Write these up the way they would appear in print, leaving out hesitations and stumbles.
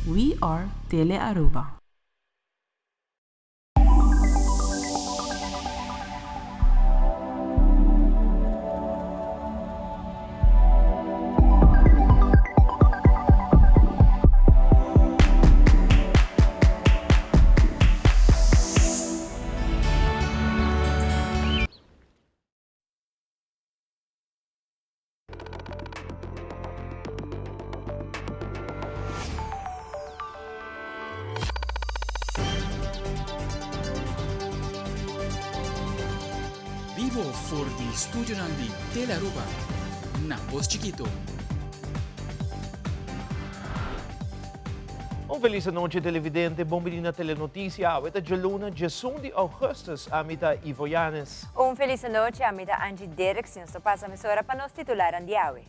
We are Tele Aruba. Bibo for di studionan di Tele Aruba na Pos Chiquito. Un feliz anochi televidente, bon bini na Telenoticia. Awe ta djaluna 11 di augustus. Ami ta Ivo Yanes. Un feliz anochi, ami ta Angie Derks. Nos ta pasa mesora pa nos titularan di awe.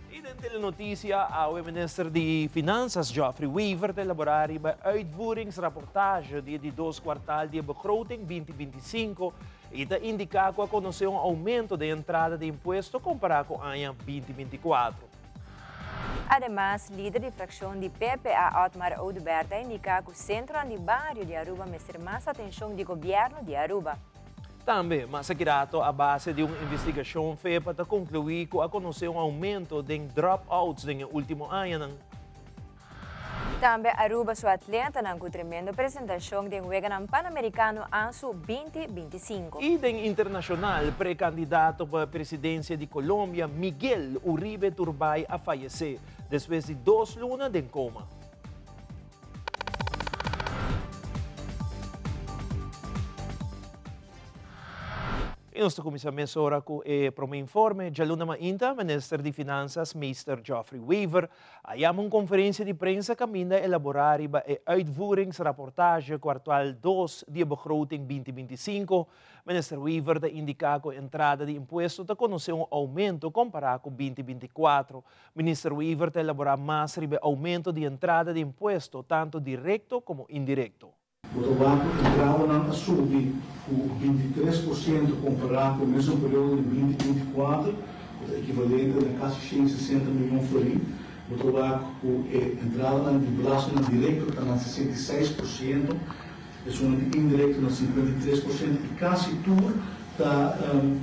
Y den Telenoticia awe minister di Finanzas Geoffrey Wever ta elabora riba e uitvoeringsrapportage di e di dos kwartaal di e begroting 2025 y ta indica cu a conoce un aumento den entrada di impuesto compara cu aña 2024. Ademas, lider di fraccion di PPA Otmar Oduber ta indica cu centronan di bario di Aruba mester mas atencion di gobierno di Aruba. Tambe, mas aki rato a base di un investigacion FEPA ta conclui cu a conoce un aumento den drop-outs den e ultimo añanan. Tambe Aruba su atletanan cu tremendo presentacion den Weganan Panamericano Ansu 2025. Y den internacional, precandidato pa presidencia di Colombia, Miguel Uribe Turbay a fayece despues di dos luna den coma. Y nos ta cuminsa mesora cu e prome informe. Djaluna mainta, Minister di Finanzas, Meester Geoffrey Wever, a yama un conferencia di prensa caminda elabora riba e uitvoeringsrapportage kwartaal dos di e begroting 2025. Minister Wever ta indica cu entrada di impuesto ta conoce un aumento compara cu 2024. Minister Wever ta elabora mas riba e aumento di entrada di impuesto, tanto directo como indirecto. Bo ta wak ku entradanan a subi ku 23% kompará ku e mesun periodo di 2024, ku ta ekivalente na kasi 160 mion florin. Bo ta wak ku e entradanan di belastingnan direkto ta na 66%, esunnan di indirekto na 53% i kasi tur ta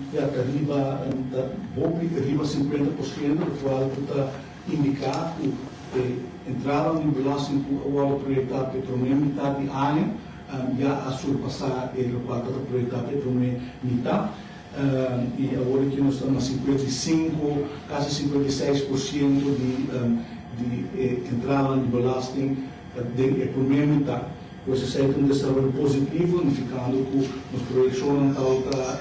ya ta riba ta hopi riba 50%, lokual ku ta indiká ku e entradanan di belasting ku a wòrdu proyektá pa e promé mitat di aña ya a surpasá e lokual tabata proyektá pa e promé mitat. I awor aki nos ta na 55, kasi 56% di di e entradanan di belasting den e promé mitat. Pues esei ta un desaroyo positivo, nifikando ku nos proyekshonnan tabata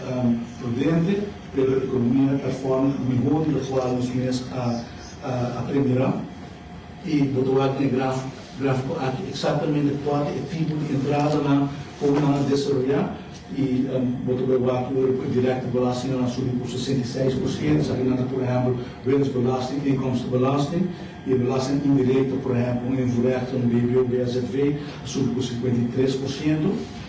prudente, pero ekonomia a performa mihó di lokual nos mes a a premirá. I bo ta wak den e gráfiko aki eksaktamente kua ta e tipo di entradanan kon nan a desaroyá i bo ta bai wak ora ku e direkte belastingnan a subi ku 66%, esakinan ta por ehèmpel winstbelasting, inkomstenbelasting. I e belasting indirecto, por ehempel un invoerrecht, un BBO, BSFV, a subi ku 53%.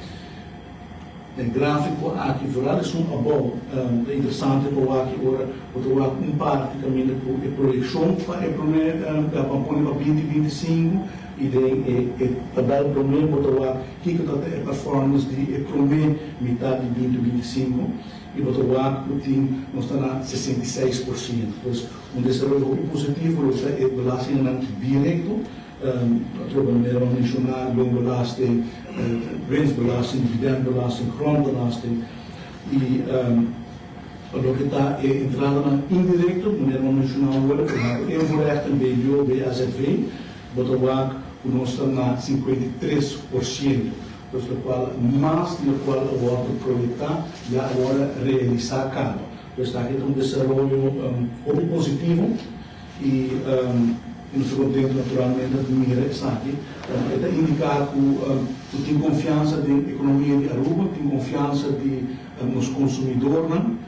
E gráfiko aki vooral esun abou ta interesante pa wak ora bo ta wak un parti kaminda ku e proyekshon pa e promé pa pone pa 2025 i den e tabèl promé bo ta wak kiko ta e performance di e promé mitat di 2025 i bo ta wak ku tin nos ta na 66%. Pues un desaroyo hopi positivo lo ta e belastingnan direkto, atrobe manera bo a menshoná, loonbelasting, winstbelasting, dividendbelasting, grondbelasting i pa loke ta e entradanan indirekto, manera bo a menshoná awor, por ehèmpel invoerrechten, BBO, BAZV, bo ta wak ku nos ta na 53%, pues lokual mas di lokual a wòrdu proyektá ya a wòrdu realisá kaba. Pues aki ta un desaroyo hopi positivo y nos ta contento naturalmente di mira esaki. E ta indica cu tin confiansa den economia di Aruba, tin confiansa di nos consumidornan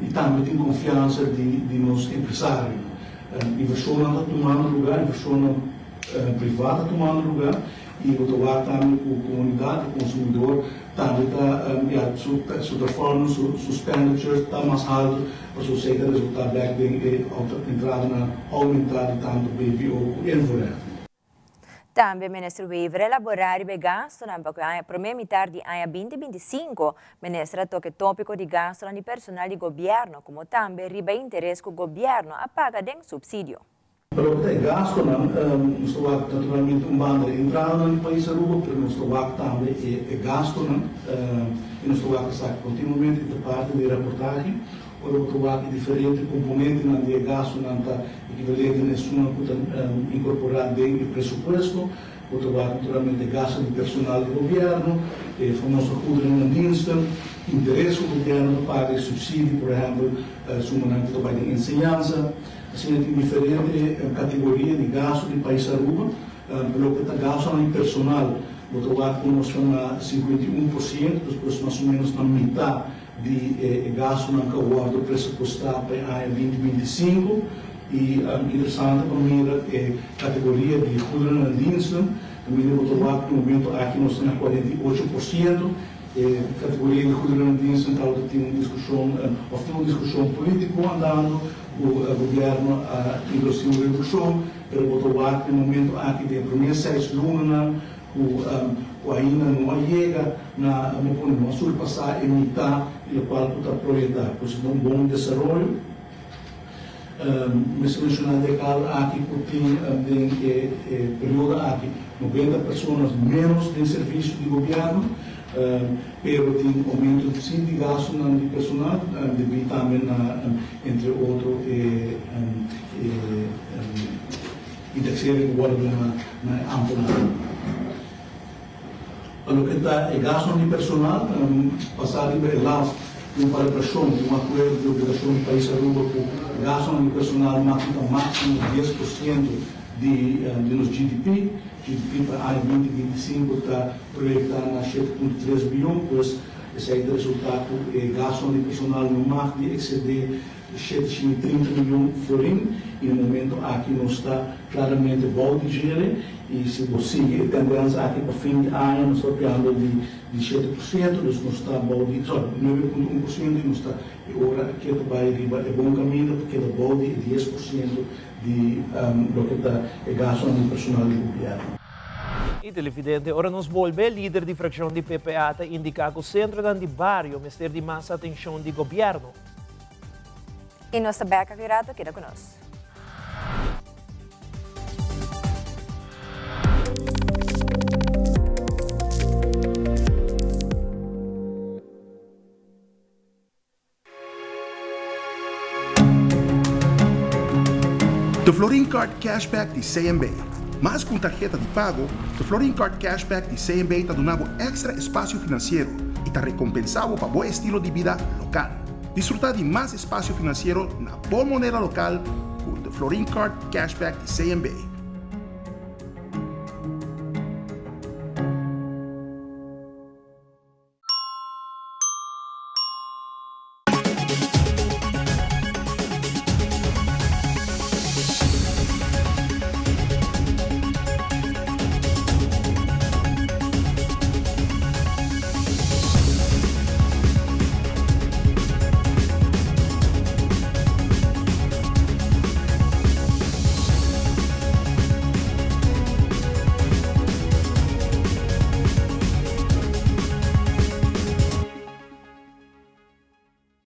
y tambe tin confiansa di nos empresarionan. Inversionnan ta tumando lugar, inversionnan priva ta tumando lugar y bo ta wak tambe cu comunidad y consumidor. tambe ta ya su su performance su su expenditures ta mas haltu pasobra esei ta resultá bèk den e entradanan oumentá di tantu BBO ku invoerheffing. Tambe Minister Wever a elabora riba e gastonan pa ku e aña prome mitar di aña 2025. Minister a toka e topiko di gastonan di personal di gobierno komo tambe riba e interes ku gobierno a paga den supsidio. Pa loke ta e gastonan, nos ta wak naturalmente un banda e entradanan di pais Aruba, pero nos ta wak tambe e gastonan y nos ta wak esaki continuamente y ta parti di e raportahe. Ora bo ta wak e diferente componentenan di e gastonan ta ekivalente na esunnan cu ta incorpora den e presupuesto. Bo ta wak naturalmente gasto di personal di gobierno, e famoso goederen en diensten, interes cu gobierno ta paga, e subsidie por ehempel, sumanan cu ta bay den enseñansa. Asina tin diferente categoria di gasto di pais Aruba. Pa loke ta gastonan di personal, bo ta wak cu nos ta na 51%, dus pues mas o menos na mitad di e gastonan cu a wordo presupuesta pa e aña 2025. Y interesante pa mira e categoria di goederen en diensten, caminda bo ta wak na momento aki nos ta na 48%. E categoria di goederen en diensten tabata tin un discusion of tin un discusion politico andando cu gobierno a introduci un reduccion, pero bo ta wak den momento aki den e prome seis lunanan cu cu ainda no a yega na, mi pone, no a surpasa e mitad di locual cu ta proyecta. Pues ta un bon desaroyo. Mester menciona den e cuadro aki cu tin den e periodo aki 90 personas menos den servicio di gobierno, pero tin aumento si di gastonan di personal debi tambe na entre otro e indexering cu wordo duna na e ambtenarennan. Pa loke ta e gastonan di personal, pasa riba e last di un palabrashon di un akuerdo di obligashon di pais Aruba ku gastonan di personal mag ta máksimo 10% di di nos GDP. GDP pa aña 2025 ta proyektá na 7.3 bion, pues esei ta resultá ku e gastonan di personal no mag di eksedé 730 miyon florin y na momento aki nos ta claramente bou di djere y si bo sigui e tendencia aki pa fin di aña nos ta papiando di di 7%, dus nos ta bou di, sorry, 9.1% y nos ta e ora a keda bay riba e bon caminda pa keda bou di e 10% di loke ta e gastonan di personal di gobierno. Y televidente, ora nos bolbe, lider di fraccion di PPA ta indica cu centronan di bario mester di mas atencion di gobierno. Y nos ta bek aki rato, keda cu nos. The Florin Card Cashback di CMB. Mas ku un tarheta di pago, The Florin Card Cashback di CMB ta duna bo èkstra espasio finansiero i ta rekompensá bo pa bo estilo di bida lokal. Disfrutá di mas espasio finansiero na bo moneda lokal ku The Florin Card Cashback di CMB.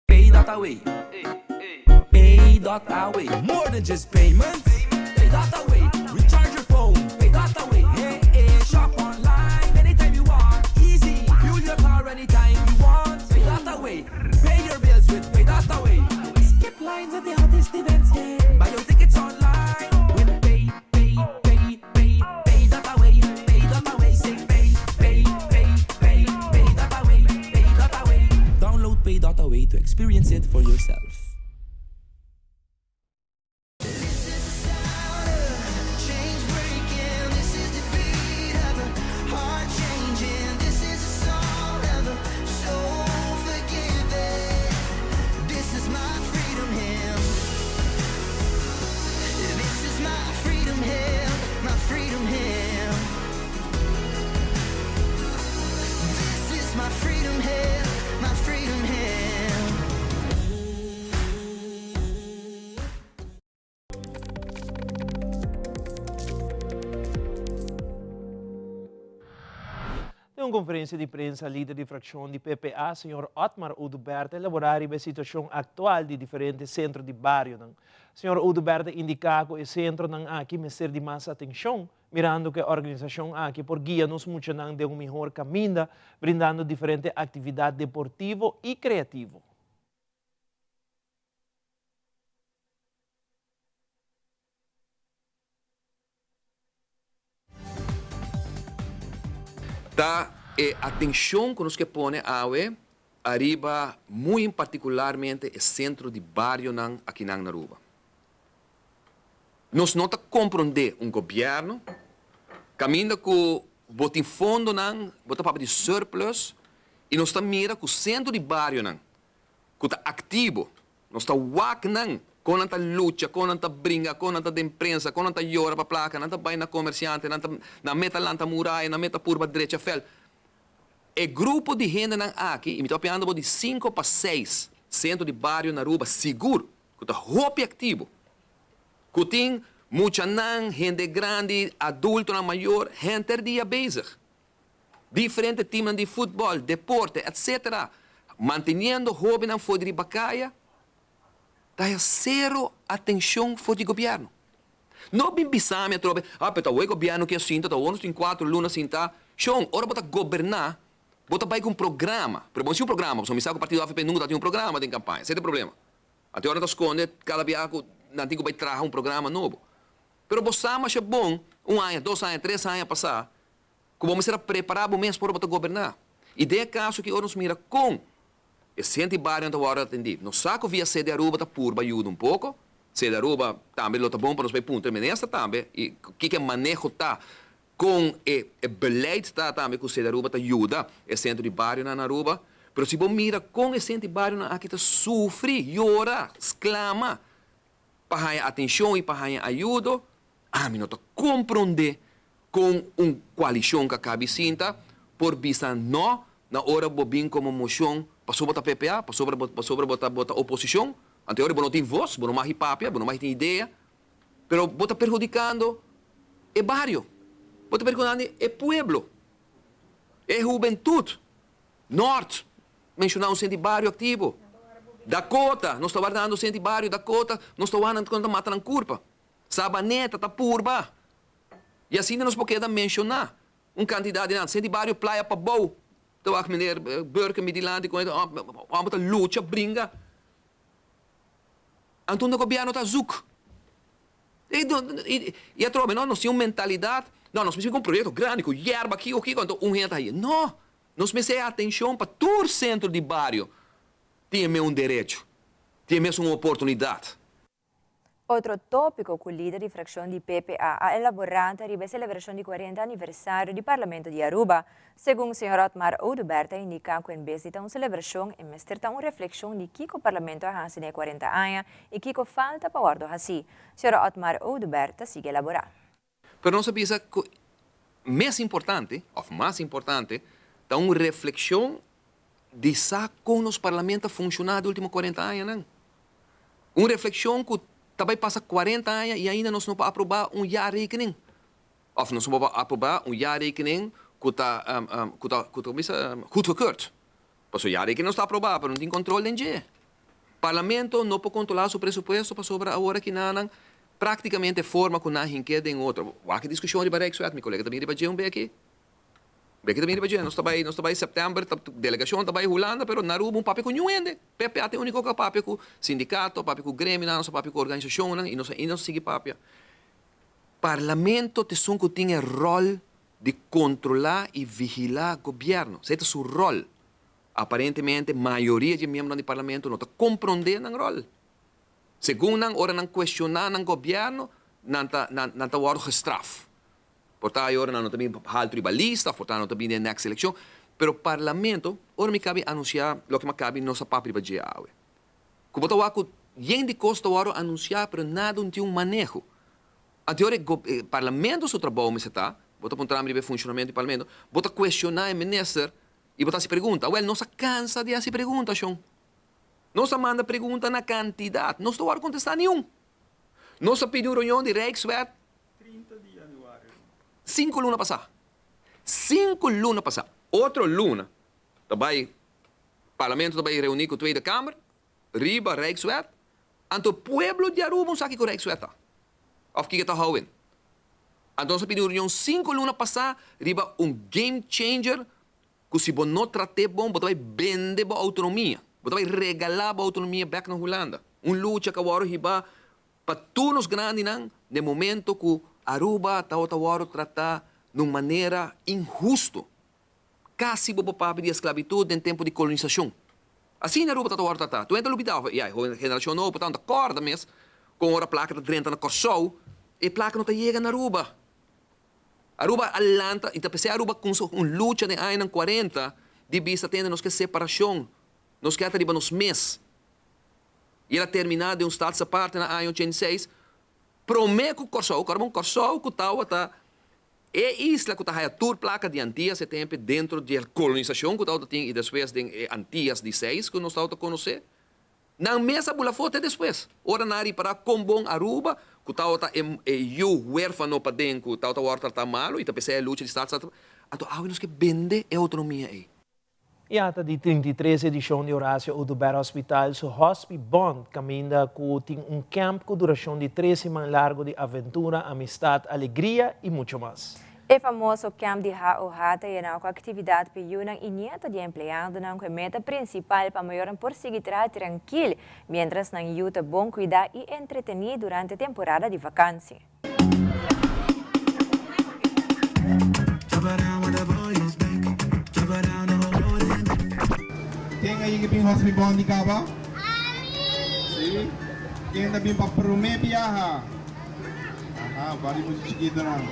Pay.away Pay.away More than just payments Pay.away Recharge your phone Pay.away Hey, hey, shop online anytime you want Easy Fuel your car anytime you want Pay.away Pay your bills with Pay.away Skip lines at the hottest events yeah. Buy your tickets online with Pay, Pay, Pay, Pay, Pay.away Pay.away Say Pay, Pay, Pay, Pay, Pay.away Pay.away Download Pay.away to experience it for yourself. Den un conferencia di prensa lider di fraccion di PPA, señor Otmar Oduber ta elabora riba e situacion actual di diferente centro di barionan. Señor Oduber ta indica cu e centronan aki mester di mas atencion, mirando cu e organisacion aki por guia nos muchanan den un mihor caminda, brindando diferente actividad deportivo y creativo. Ta e atencion cu nos ke pone awe ariba muy en particularmente e centro di barionan akinan na Aruba. Nos no ta comprende un gobierno caminda cu bo tin fondonan, bo ta papia di surplus y nos ta mira cu centro di barionan cu ta activo Nos ta wak nan, kon nan ta lucha, kon nan ta bringa, kon nan ta den prensa, kon nan ta yora pa plaka, nan ta bai na komersiante, nan ta nan meta lanta muraya, nan meta purba drecha fel. E grupo di hendenan aki, i mi ta papiando bo di sinku pa seis sentro di bario na Aruba sigur ku ta hopi aktivo, ku tin muchanan, hende grandi, adultonan mayor, henter dia bezig. Diferente teamnan di futbòl, deporte, etc. Manteniendo hóbennan for di riba kaya, ta haya sero atenshon for di gobièrnu. No bin bisa mi atrobe, ah, pero ta awor e gobièrnu ke a sinta, ta awor nos tin kuatro luna sintá. Shon, ora bo ta goberná, bo ta bai ku un programa. Pero bo no sin un programa, pasobra mi sa ku partido avp nunka ta tin un programa den kampaña. Esei ta e problema. Anto ora nan ta skonde kada biaha ku nan tin ku bai traha un programa nobo. Pero bo sa masha bon, un aña, dos aña, tres aña pasá, ku bo mester a prepará bo mes pa ora bo ta goberná. I den e kaso aki ora nos mira kon e senti barionan ta wòrdu atendí. Nos sa ku via Sede Aruba ta purba yuda un poko. Sede Aruba tambe lo ta bon pa nos bai puntra e minister tambe i kiko e maneho ta, kon e beleid ta tambe ku Sede Aruba ta yuda e sentro di barionan na Aruba. Pero si bo mira kon e senti barionan aki ta sufri, yora, sklama pa haña atenshon i pa haña ayudo, ami no ta komprondé Kon un koalishon ka kabi sinta por bisa no na ora bo bin komo moshon pasobra bo ta PPA, pasobra bo pasobra bo ta bo ta oposishon? Anto e ora bo no tin vos, bo no mag papia, bo no mag tin idea, pero bo ta perhudikando e bario, bo ta perhudikando e pueblo, e hubentut. Nort, menshoná un senti bario aktivo. Dakota, nos ta wardando senti bario Dakota, nos ta wak nan kon ta mata nan kurpa. Sabaneta ta purba. I asina nos por keda menshoná un kantidat di nan. Senti bario Playa Pabou ta wak meneer Burke mi dilanti kon e ta ora ta lucha bringa. Anto unda gobièrnu ta zoek. I atrobe no nos tin un mentalidat no nos mester bin ku un proyekto grandi ku yerba kiko kiko anto un hende ta haye. No! Nos mester e atenshon pa tur sentro di bario tin e mes un derecho, tin e mes un oportunidat. Otro tópiko ku lider di frakshon di PPA a elaborá ta riba e selebrashon di kuarenta aniversario di Parlamento di Aruba. Segun señor Otmar Oduber ta indiká ku en bes di ta un selebrashon e mester ta un reflekshon di kiko Parlamento a hasi den e kuarenta aña i kiko falta pa wòrdu hasí. Señor Otmar Oduber ta sigui elaborá. Pero nos a bisa ku mes importante, òf mas importante, ta un reflekshon di sa kon nos Parlamento a funshoná di último kuarenta añanan. Un reflekshon ku ta bai pasa kuarenta aña i ainda nos no por aprobá un jaarrekening. Òf nos no por aprobá un jaarrekening ku ta ku ta ku ta bisa goedgekeurd. Pasobra jaarrekening nos ta aprobá pero no tin kontrol den dje. Parlamento no por kontrolá su presupuesto pasobra awor aki nan práktikamente e forma ku nan hink'é den otro. Wak e diskushon riba Rijkswet, mi kolega ta bin riba dje un beki. Beki ta bin riba dje, nos ta bai, nos ta bai sèptèmber, ta delegashon ta bai Hulanda, pero na Aruba un papia ku niun hende. PPA ta e úniko ku a papia ku sindikato, a papia ku gremionan, nos a papia ku organisashonnan i nos ainda nos ta sigui papia. Parlamento ta esun ku tin e ròl di kontrolá i vigilá gobièrnu. Esei ta su ròl. Aparentemente mayoria di e miembronan di parlamento no ta komprondé nan ròl. Segun nan, ora nan kuestioná nan gobièrnu, nan ta nan nan ta wòrdu gestraf. Por ta ayora nan no ta bin haltu riba lista of por ta nan no ta bin den next eleccion. Pero parlamento, ora mi kabi anuncia loke mi a kabi nos a papia riba dje awe. Ku bo ta wak ku yen di kos ta wòrdu anuncia pero nada un tin un maneho. Anto ora e parlamento su trabou mester ta, bo ta puntra mi riba e funcionamento di parlamento, bo ta cuestiona e minister y bo ta haci pregunta. Awel nos a cansa di haci pregunta shon. Nos a manda pregunta na cantidad, nos no wòrdu contesta niun. Nos a pidi un reunion di Rijkswet. Sinku luna pasá. Sinku luna pasá. Otro luna ta bai Parlamento ta bai reuni ku Tweede Kamer riba Rijkswet, anto pueblo di Aruba un sa kiko Rijkswet ta of kiko ta hou in. Anto nos a pidi un reunion sinku luna pasá riba un game changer ku si bo no trat'é bon bo ta bai bende bo outonomia, bo ta bai regalá bo outonomia bèk na Hulanda. Un lucha ku a wòrdu hibá pa tur nos grandinan den momento ku Aruba tabata wòrdu tratá na un manera inhusto. Kasi bo por papia di esklabitut den tempu di kolonisashon. Asina Aruba tabata wòrdu tratá. Tur hende ta lubidá, òf ya, e generashon nobo por tantu ta kòrda mes kon ora plaka ta drenta na Kòrsou, e plaka no ta yega na Aruba. Aruba a lanta i ta p'esei Aruba kumsa un lucha den añanan kuarenta di bisa tende nos ke separashon, nos ke ata riba nos mes. I el a terminá den un status aparte na aña 86, promé ku Kòrsou, kòrda bon, Kòrsou ku tabata E isla ku ta haya tur plaka di Antias e tempe dentro di e kolonisashon ku tabata tin i despues den e Antias di seis ku nos tabata konosé. Nan mes a bula afó te despues, ora nan a ripará kon bon Aruba, ku tabata e e yu huérfano paden ku tabata wòrdu tratá malu i ta p'esei e lucha di status tabata, anto awe nos ke bende e outonomia ei. E ata di 33 edishon di Horacio Oduber Hospital su Hospi Bond kaminda ku tin un kèmp ku durashon di tres siman largu di aventura, amistat, alegria i mucho mas. E famoso kèmp di HOH ta yená ku aktividat pa yunan i nieto di empleadonan ku e meta prinsipal pa mayornan por sigui traha trankil miéntras nan yu ta bon kuidá i entretení durante temporada di vakansi. Ken a yega bin Hospi Bondi kaba? Si. Ken ta bin pa prome biaha? Aha, varios mucha chikitonan.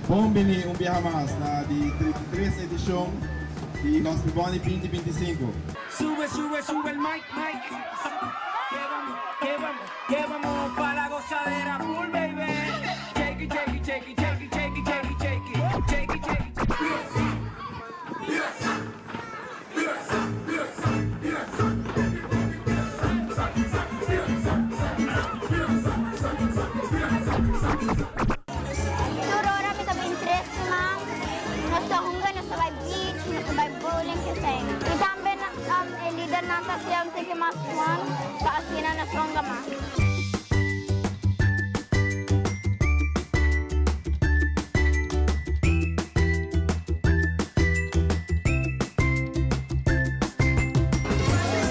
Bon bini un biaha mas na di 33 edishon di Hospi Bondi 2025. Sube, sube, sube el mic, mic. Que vamos, que vamos, que vamos pa la gozadera full, baby. Shake it, shake it, shake it, shake it, shake it, shake it, shake it, shake it, shake it. Tur ora mi ta bin tres siman, nos ta hunga, nos ta bai beach, nos ta bai bowling, kesei. I tambe e lidernan ta hasié un tiki mas fun pa asina nos hunga mas.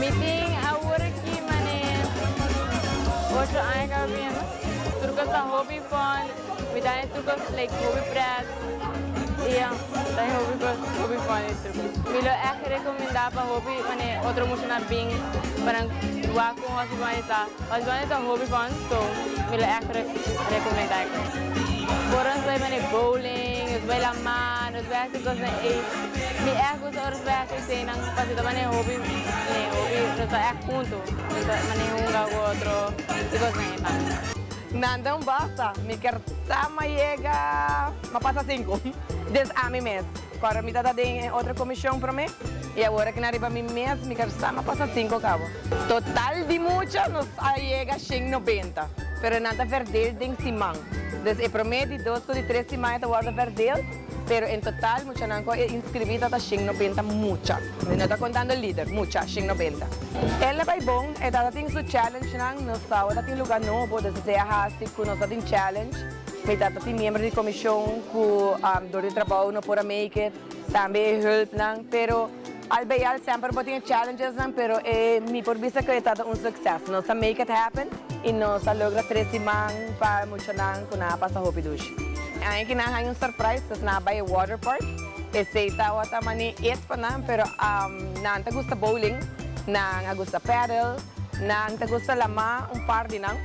Mi tin awor aki mane ocho aña kaba biendo. Tur kos ta hopi fun. Mi ta haña tur kos like hopi pret. I ya, ta haña hopi kos hopi fun i tur kos. Mi lo ègt rekomendá pa hopi mane otro muchanan bin pa nan wak kon Hospi Bunny ta. Hospi Bunny ta hopi fun so mi lo ègt rekomendá e kos. Por nos bai mane bowling, nos bai lamá, nos bai hasi kosnan ei. Mi ègt gusta ora nos bai hasi eseinan pasobra ta mane hopi hopi nos ta ègt huntu. Nos ta mane hunga ku otro i kosnan ei tambe. Nan ta un basta. Mi ker sa ma yega ma pasa sinku. Des ami mes. Kòrda mi ta ta den e otro komishon promé i awor aki nan riba mi mes mi ker sa ma pasa sinku kabo. Total di mucha nos a yega shen nobenta, pero nan ta verdeeld den siman. Dus e promé, di dos ku di tres siman e ta wòrdu verdeeld, pero en total muchanan ku a inskribí ta ta 190 mucha. Mi no ta kontando lider, mucha, 190. El a bai bon, e tata tin su challengenan, nos tabata tin lugá nobo, dus esei a hasi ku nos ta tin challenge. Mi tata tin miembro di komishon ku dor di trabou no por a make it. Tambe e hulpnan, pero al bij al semper bo tin e challengesnan, pero e mi por bisa cu e tabata un succes. Nos a make it happen y nos a logra tres siman pa muchanan cu nan a pasa hopi dushi. E aña aki nan a haña un surprise, dus nan a bay e water park. Esey tabata mane it pa nan, pero nan ta gusta bowling, nan a gusta paddle, nan ta gusta lama, un par di nan.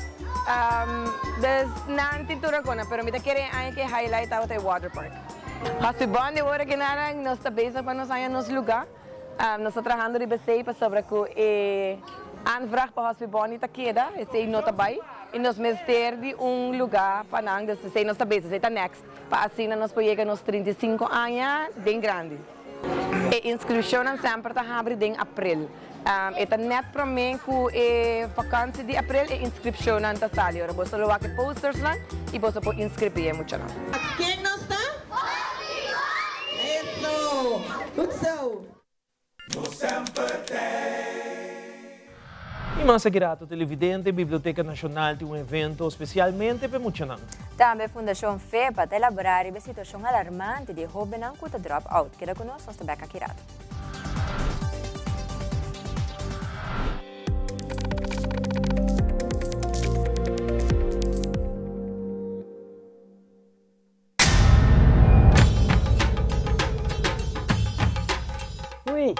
Dus nan tin tur alguna, pero mi ta kere e aña aki e highlight tabata e water park. Hasi bon di ora kinaran nos ta bezig pa nos haña nos lugá. Nos ta trahando riba esei pasobra ku e aanvraag pa Hospi Boni ta keda, esei no ta bai i nos mester di un lugá pa nan, dus esei nos ta bezig, esei ta next pa asina nos por yega nos 35 aña den grandi. E inskripshonnan semper ta habri den aprel. E ta nèt promé ku e vakansi di aprel e inskripshonnan ta sali. Ora boso lo wak e postersnan i boso por inskribí e muchanan. Ken nos ta? Goed zo! Nos semper t'ei. I mas aki rato televidente, Biblioteca Nacional tin un evento specialmente p'e muchanan. Tambe Fundacion FEPA ta elabora riba e situacion alarmante di e hobennan cu ta drop out. Keda cu nos, nos ta bek aki rato. Ui.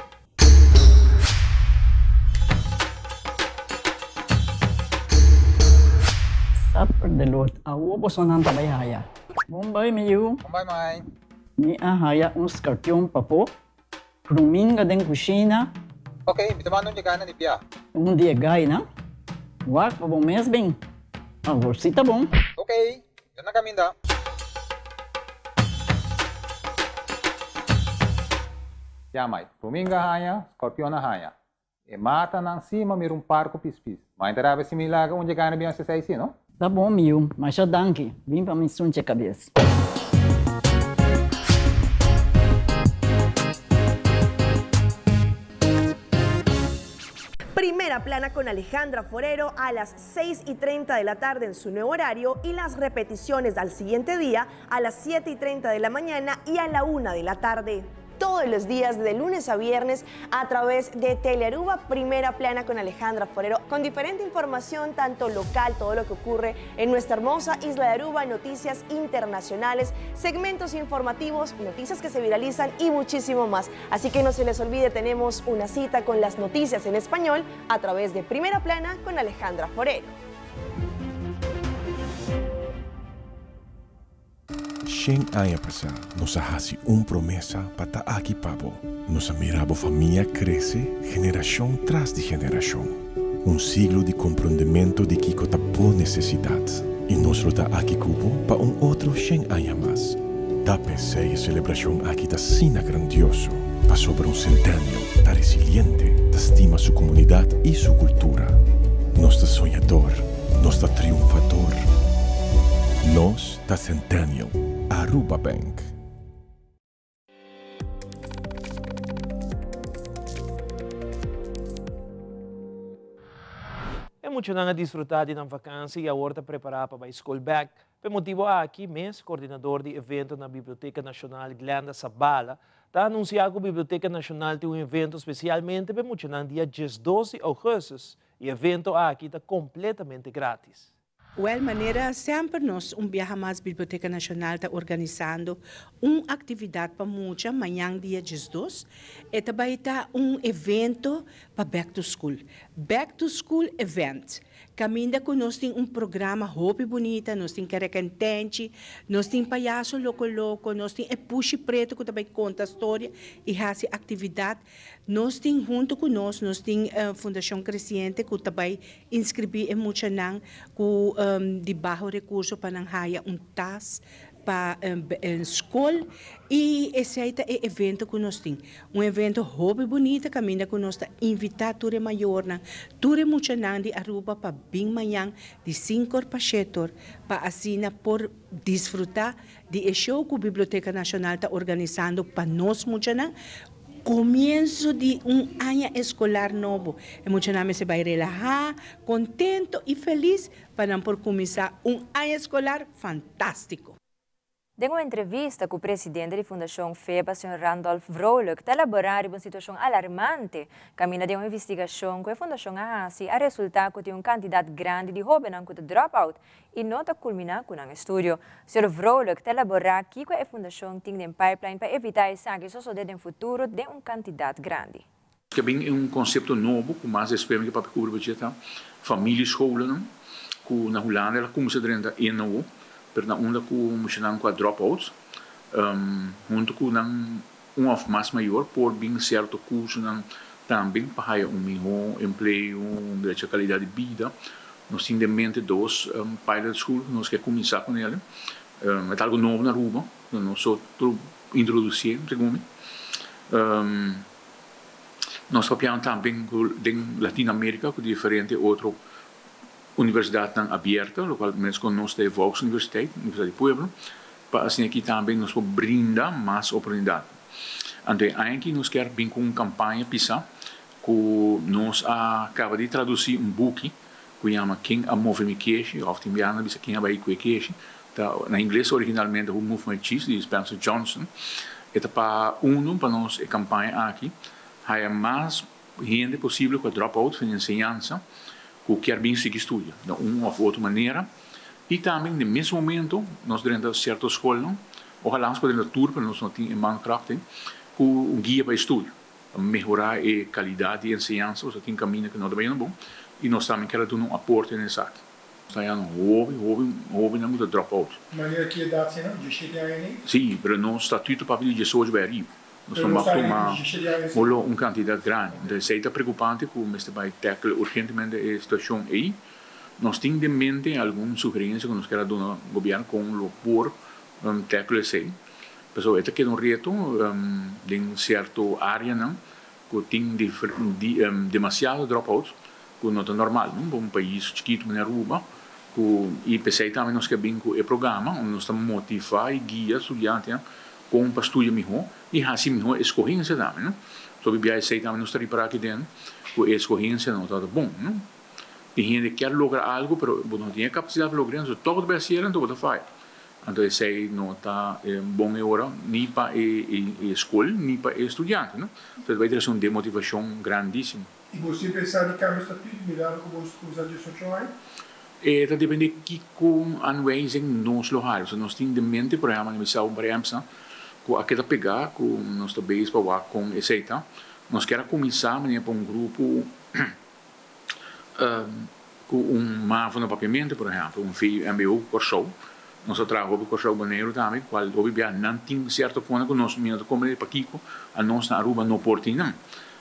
Supper de lot. Awo bosonan ta bai haya. Bon bai mi yu. Bon bai mai. Mi a haya un skarpion papo. Kruminga den kushina. Ok, mi ta manda un dje na di bia. Un di e gainan. Wak pa bo mes bin. Awor si ta bon. Ok, mi ta na kaminda. Ya mai, kruminga haña, skorpion a haña. E matanan si ma mira un par ku pispis. Mai ta rabia si mi laga un dje gana bin hasi esei si, no? Ta bon mi yu, masha danki. Bin pa mi sunche kabes. Primera Plana con Alejandra Forero a las 6 y 30 de la tarde en su nuevo horario y las repeticiones al siguiente día a las 7 y 30 de la mañana y a la 1 de la tarde. Todos los días de lunes a viernes a través de Telearuba Primera Plana con Alejandra Forero, con diferente información, tanto local, todo lo que ocurre en nuestra hermosa isla de Aruba, noticias internacionales, segmentos informativos, noticias que se viralizan y muchísimo más. Así que no se les olvide, tenemos una cita con las noticias en español a través de Primera Plana con Alejandra Forero. Shen aña pasá nos a hasi un promesa pa ta aki pa bo. Nos a mira bo famia krese generashon tras di generashon. Un siglo di komprondementu di kiko ta bo nesesidat. I nos lo ta aki ku bo pa un otro shen aña mas. Ta p'esei e selebrashon aki ta asina grandioso, pasobra un Centennial ta resiliente, ta stima su komunidat i su kultura. Nos ta soñador, nos ta triunfador. Nos ta Centennial, Aruba Bank. E muchanan a disfrutá di nan vakansi i awor ta prepará pa bai skol bèk. P'e motibu aki mes, kordinador di evento na Biblioteka Nashonal Glenda Zabala ta anunsiá ku Biblioteka Nashonal tin un evento spesialmente p'e muchanan dia diesdos di ougùstus i e evento aki ta kompletamente grátis. Wèl, manera semper nos un biaha mas Biblioteka Nashonal ta organisando un aktividat pa mucha mañan dia 12. E ta bai ta un evento pa Back to School. Back to School Event. Kaminda ku nos tin un programa hopi bunita, nos tin kerekentenchi, nos tin payaso loko loko, nos tin e pushi pretu ku ta bai konta storia i hasi aktividat. Nos tin huntu ku nos, nos tin Fundashon Kresiente ku ta bai inskribí e muchanan ku di baho rekurso pa nan haya un tas pa skol i esei ta e evento ku nos tin. Un evento hopi bunita kaminda ku nos ta invitá tur e mayornan, tur e muchanan di Aruba pa bin mañan di sinkor pa shetor pa asina por disfrutá di e show ku Biblioteka Nashonal ta organisando pa nos muchanan. Komienso di un aña eskolar nobo, e muchanan mester bai relahá, kontento i felis pa nan por kuminsá un aña eskolar fantástiko. Den un entrevista ku presidente di Fundashon FEBA, señor Randolph Vrolijk, ta elaborá riba un situashon alarmante kaminda den un investigashon ku e fundashon a hasi a resultá ku tin un kantidat grandi di hóbennan ku ta drop out i no ta kulminá ku nan estudio. Señor Vrolijk ta elaborá kiko e fundashon tin den pipeline pa evitá esaki sosodé den futuro den un kantidat grandi. Ke bin un konsepto nobo ku mas despues mi ke papia kubri bo ta familiescholennan ku na Hulanda el a kumsa drenta NO pero na unda ku muchanan ku a drop out huntu ku nan un of mas mayor por bin sierto kursonan tambe pa haya un miho empleo, un drecha kalidat di bida. Nos tin den mente dos pilot school ku nos ke kuminsá ku nel. E ta algu nobo na Aruba, nos so introdusié segun mi. Nos papianan tambe den Latino America cu diferente otro universidadnan abierto, locual mes con nos ta e Volksuniversiteit, Universidad di Pueblo, pa asina aki tambe nos por brinda mas oportunidad. Anto e aña aki nos kier bin ku un kampaña pisa ku nos a kaba di tradusí un buki ku yama Ken a move mi keshi òf tin biaha nan bisa Ken a bai ku e keshi. Ta na ingles originalmente Who Moved My Cheese di Spencer Johnson. E ta pa unu pa nos e kampaña aki haya mas hende posibel ku a drop out fin enseñansa ku kier bin sigui studia na un òf otro manera i tambe den mes momento nos drenta sierto skolnan, ojalá nos por drenta tur pero nos no tin e mankracht ei, ku un guia pa e studio pa mehorá e kalidat di enseñansa pasobra tin kaminda ku no ta bayendo bon i nos tambe kier a duna un aporte na esaki. Nos ta hañando hopi hopi hobennan ku ta drop out. Manera ki edat si nan? Diesshete aña nei? Sí, pero nos statuto papia di diesocho bai ariba. Nos no mag tuma bolo un kantidat grandi. Entonces esei ta preokupante ku mester bai tackle urgentemente e situashon ei. Nos tin den mente algun sugerensia ku nos kier a duna gobièrnu kon lo por tackle esei. Pasobra e ta keda un reto den sierto areanan ku tin demasiado dropouts ku no ta normal no pa un pais chikitu manera Aruba ku i p'esei tambe nos ke bin ku e programa unda nos ta motivá i guia studiantenan kon pa studia mihó i hasi mihó eskohensia tambe no. So bibia esei tambe nos ta ripará aki den ku e eskohensia no tabata bon no. Tin hende kier logra algu pero bo no tin e kapasidat pa logr'é anto tòg bo ta bai hasiel anto bo ta faya. Anto esei no ta bon e ora ni pa e skol ni pa e studiante no. So e ta bai trese un demotivashon grandísimo. I bo si pensa di kambia statuut mirando ku bo usa diesocho aña? E ta depende kiko aanwijzing nos lo haya. Pasobra nos tin den mente por ehempel mi sa un par ehempelnan ku a keda pega ku nos ta bezig pa wak kon esei ta. Nos kier a kuminsá manera pa un grupo ku un mavo na papiamento por ehempel, un VMBO Kòrsou. Nos a traha hopi Kòrsou Boneiru tambe kual hopi bia nan tin sierto kona ku nos mi no ta komprende pakiko anos na Aruba no por tin nan.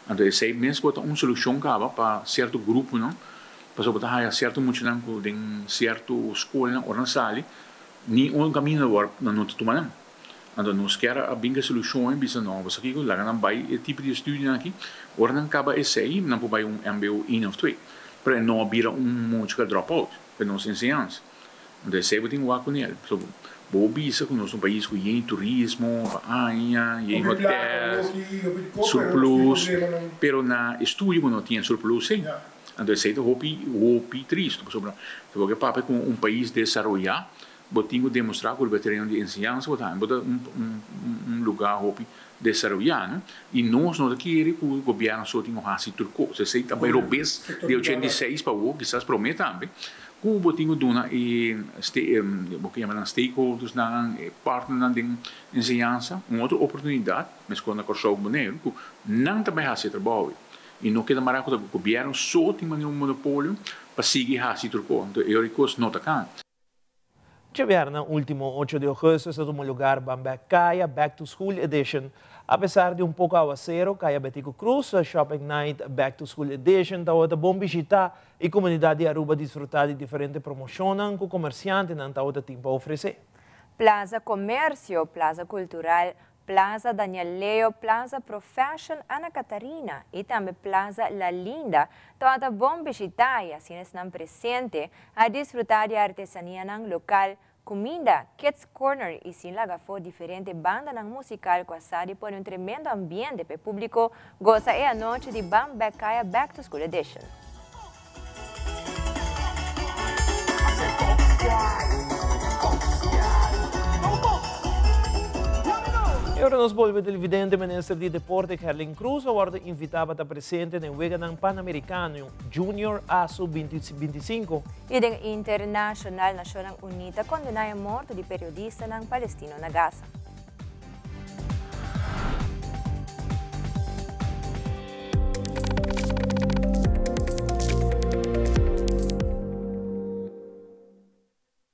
Anto esei mes por ta un solushon kaba pa sierto gruponan, pasobra bo ta haya sierto muchanan ku den sierto skolnan ora nan sali ni un kaminda wòrdu nan no ta tuma nan. Anto nos kier a bin ku e solushon i bisa no, bo sa kiko, laga nan bai e tipo di estudionan aki, ora nan kaba esei nan por bai un mbo een òf twee, pero e no a bira un mucha ku a drop out pa nos enseñansa. Anto esei bo tin wak ku nel. So bo bisa ku nos ta un pais ku yen turismo pa aña, yen hotel, surplus, pero na estudio bo no tin e surplus ei. Anto esei ta hopi hopi tristu pasobra si bo ke papia ku un pais desaroyá bo tin ku demostrá ku riba e tereno di enseñansa bo ta bo ta un lugá hopi desaroyá no. I nos no ta kere ku gobièrnu so tin ku hasi tur kos. Esei ta bai robes di 86 pa awor, kisas promé tambe. Ku bo tin ku duna e bo ke yama nan stakeholdersnan, e partnernan den enseñansa un otro oportunidat, meskos na Kòrsou ku Boneiru, ku nan ta bai hasi e trabou ei. I no keda mará ku ta gobièrnu so tin manera un monopolio pa sigui hasi tur kos. Anto e ora e kos no ta kan. Djabièrnè último ocho di ougùstùs a tuma lugar Ban Bèk Kaya Back to School Edition. Apesar di un poko awasero, Kaya Betico Croes Shopping Night Back to School Edition tabata bon bishitá i komunidat di Aruba disfrutá di diferente promoshonnan ku komersiantenan tabata tin pa ofresé. Plaza Comercio, Plaza Cultural, Plaza Daniel Leo, Plaza Pro Fashion Ana Catarina y tambe Plaza La Linda tabata bon bishita y asina esnan presente a disfruta di artesanianan local, cuminda, kids corner y sin laga afo diferente bandanan musical cu a sa di pone un tremendo ambiente pa e publico goza e anochi di Ban Bek Kaya Back to School Edition. E ora nos bolbe televidente, Minister di Deporte Gerlin Croes a wordo invita pa ta presente den Weganan Panamericano Junior ASU 2025. I den internashonal Nashonnan Uní ta kondená e morto di periodistanan palestino na Gaza.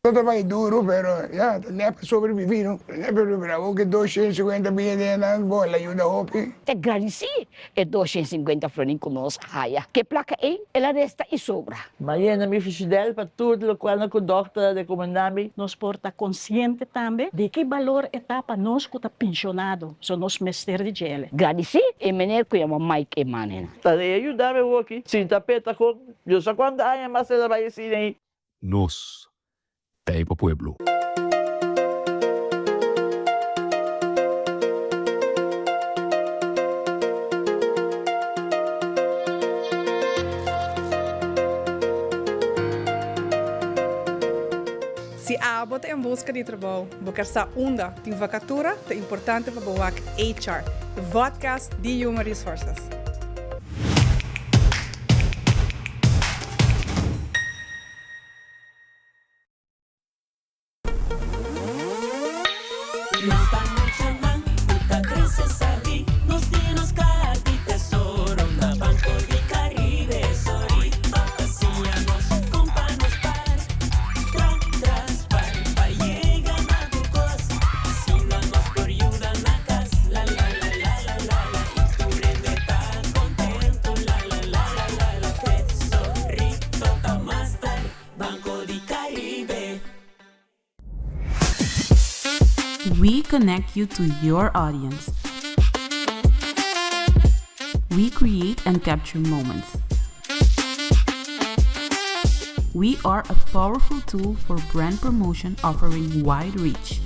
No ta bai duro pero ya ta nèt pa sobreviví no, nèt pa sobreviví. Awor ku e 250 bia den nan bon el a yuda hopi. Ta gradisí e 250 florin ku nos a haya. Ku e plaka ei el a resta i sobra. M'a yena mi fishidel pa tur lokual ku dòkter a rekomendá mi. Nos por ta konsiente tambe di ki balor e ta pa nos ku ta penshonado, so nos mester di djele. Gradisí e meneer ku yama Mike Emanen. Ta e a yuda mi woki sinta peta kon yo sa kuantu aña mas el a bai asina ei. Nos ta e pa pueblo. Si abo ta en buska di trabou, bo ker sa unda tin vakatura, ta importante pa bo wak HR, e vodcast di Human Resources. Nos ta muchanan ku ta krese sabí, nos tin nos kaha di tesoro na Banco di Caribe. Sorry pa siña nos kon pa nos par, tra tras par pa yega na tur kos. Asina nos por yuda na kas, la la la la la la la i tur hende ta kontentu, la la la la la la. Tesorito ta master, Banco di Caribe. We connect you to your audience. We create and capture moments. We are a powerful tool for brand promotion offering wide reach.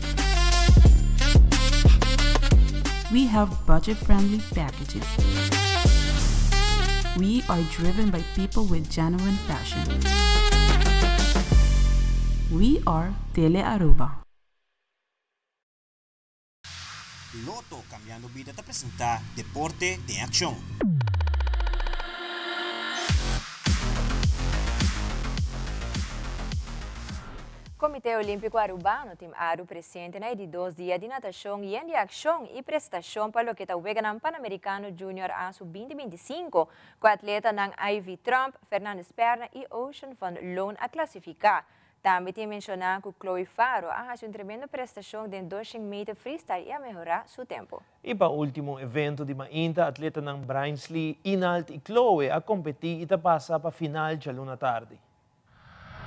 We have budget-friendly packages. We are driven by people with genuine passion. We are Tele Aruba. Lotto Cambiando Bida ta presenta Deporte den Accion. Comite Olimpico Arubano, Team Aru presente na e di dos dia di natacion yen di accion y prestacion pa loke ta Weganan Panamericano Junior Asu 2025, cu atletanan Ivy Tromp, Fernandez Perna y Ocean van Loon a clasifica. Tambe tin menciona cu Chloe Faro a haci un tremendo prestacion den 200 meter freestyle y a mehora su tempo. Y pa ultimo evento di mainta atletanan Brainsley, Inald y Chloe a competi y ta pasa pa final djaluna tardi.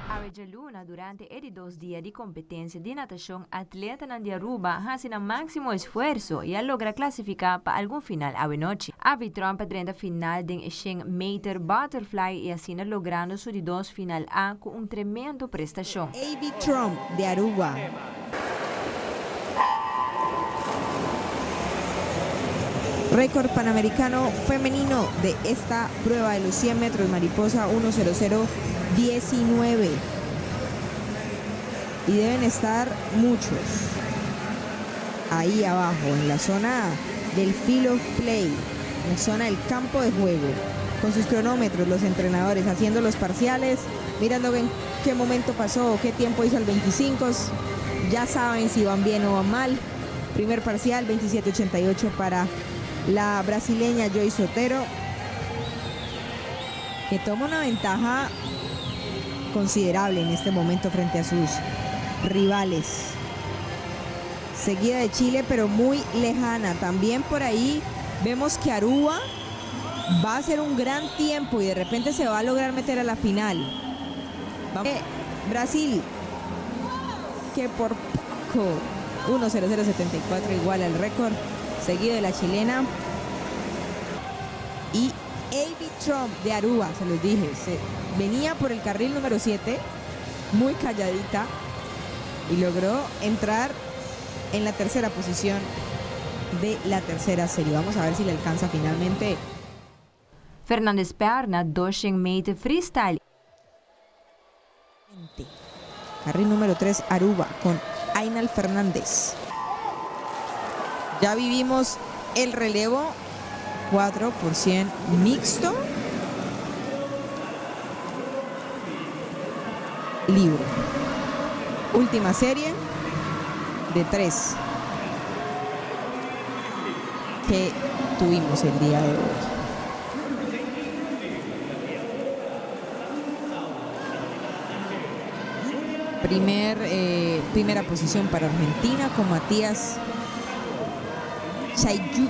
Awe djaluna durante e di dos dia di kompetensia di natashon atletanan di Aruba a hasi nan máksimo esfuerso i a logra klasifiká pa algun final awe nochi. Avi Tromp a drenta final den e shen meter butterfly i asina logrando su di dos final A ku un tremendo prestashon. Avi Tromp di Aruba. Récord panamericano femenino de esta prueba de los 100 metros mariposa 1.0019. Y deben estar muchos ahí abajo, en la zona del field of play, en la zona del campo de juego, con sus cronómetros, los entrenadores haciendo los parciales, mirando en qué momento pasó, qué tiempo hizo el 25, ya saben si van bien o van mal. Primer parcial, 27.88 para la brasileña Joy Sotero, que toma una ventaja considerable en este momento frente a sus rivales. Seguida de Chile, pero muy lejana. También por ahí vemos que Aruba va a hacer un gran tiempo y de repente se va a lograr meter a la final. Vamos. Brasil, que por poco 1.0074 igual al récord, seguido de la chilena. Y Avi Trump de Aruba, se los dije, se venía por el carril número 7, muy calladita, y logró entrar en la tercera posición de la tercera serie. Vamos a ver si le alcanza finalmente. Fernandez Perna, 200 meter freestyle. Carril número 3, Aruba, con Ainal Fernández. Ya vivimos el relevo 4 por 100 mixto. Libre. Última serie de 3 que tuvimos el día de hoy. Primera posición para Argentina con Matías Chayut.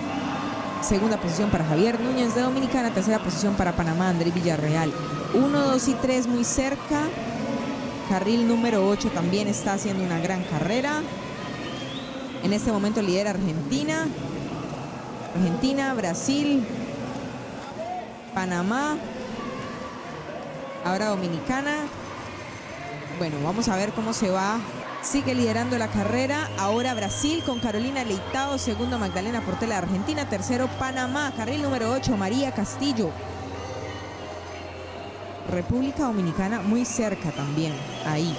Segunda posición para Javier Núñez de Dominicana. Tercera posición para Panamá, Andrés Villarreal. 1, 2 y 3 muy cerca. Carril número 8 también está haciendo una gran carrera. En este momento lidera Argentina. Argentina, Brasil, Panamá, ahora Dominicana. Bueno, vamos a ver cómo se va. Sigue liderando la carrera. Ahora Brasil con Carolina Leitao. Segundo, Magdalena Portela de Argentina. Tercero, Panamá. Carril número 8, María Castillo. República Dominicana muy cerca también. Ahí.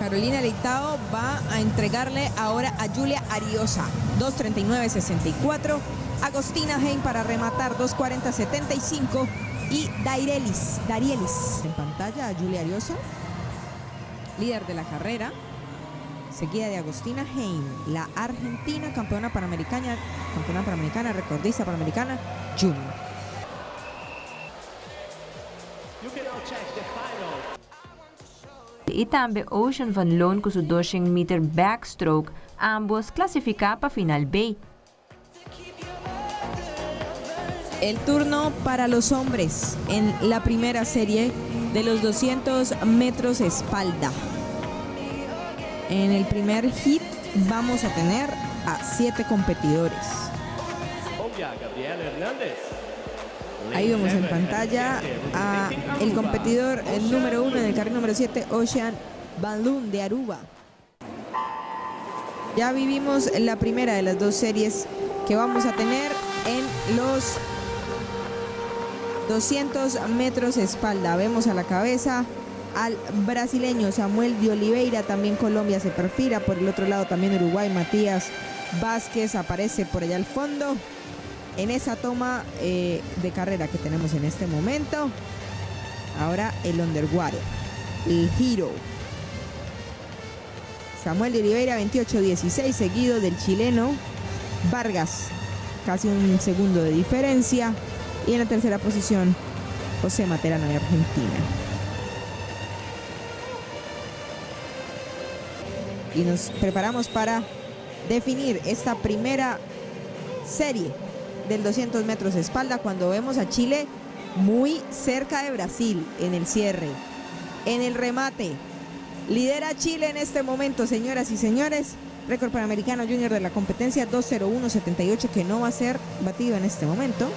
Carolina Leitao va a entregarle ahora a Julia Ariosa, 2.39.64. Agostina Hein para rematar, 2.40.75. Y Dairelis, Darielis. En pantalla a Julia Ariosa, líder de la carrera, seguida de Agostina Hein, la argentina campeona panamericana, campeona panamericana, recordista panamericana, junior. Y tambe Ocean van Loon cu su 200 meter backstroke, ambos clasifica pa final B. El turno para los hombres en la primera serie de los 200 metros espalda. En el primer heat vamos a tener a 7 competidores. Ahí vemos en pantalla a el competidor el número 1 en el carril número 7, Ocean Van Loon de Aruba. Ya vivimos la primera de las dos series que vamos a tener en los 200 metros espalda. Vemos a la cabeza al brasileño Samuel de Oliveira, también Colombia se perfila, por el otro lado también Uruguay, Matías Vázquez aparece por allá al fondo en esa toma de carrera que tenemos en este momento. Ahora el underwater, el giro. Samuel de Oliveira 28-16, seguido del chileno Vargas, casi un segundo de diferencia. Y en la tercera posición, José Materano de Argentina. Y nos preparamos para definir esta primera serie del 200 metros de espalda, cuando vemos a Chile muy cerca de Brasil en el cierre, en el remate. Lidera Chile en este momento, señoras y señores. Récord panamericano junior de la competencia, 2:01.78, que no va a ser batido en este momento.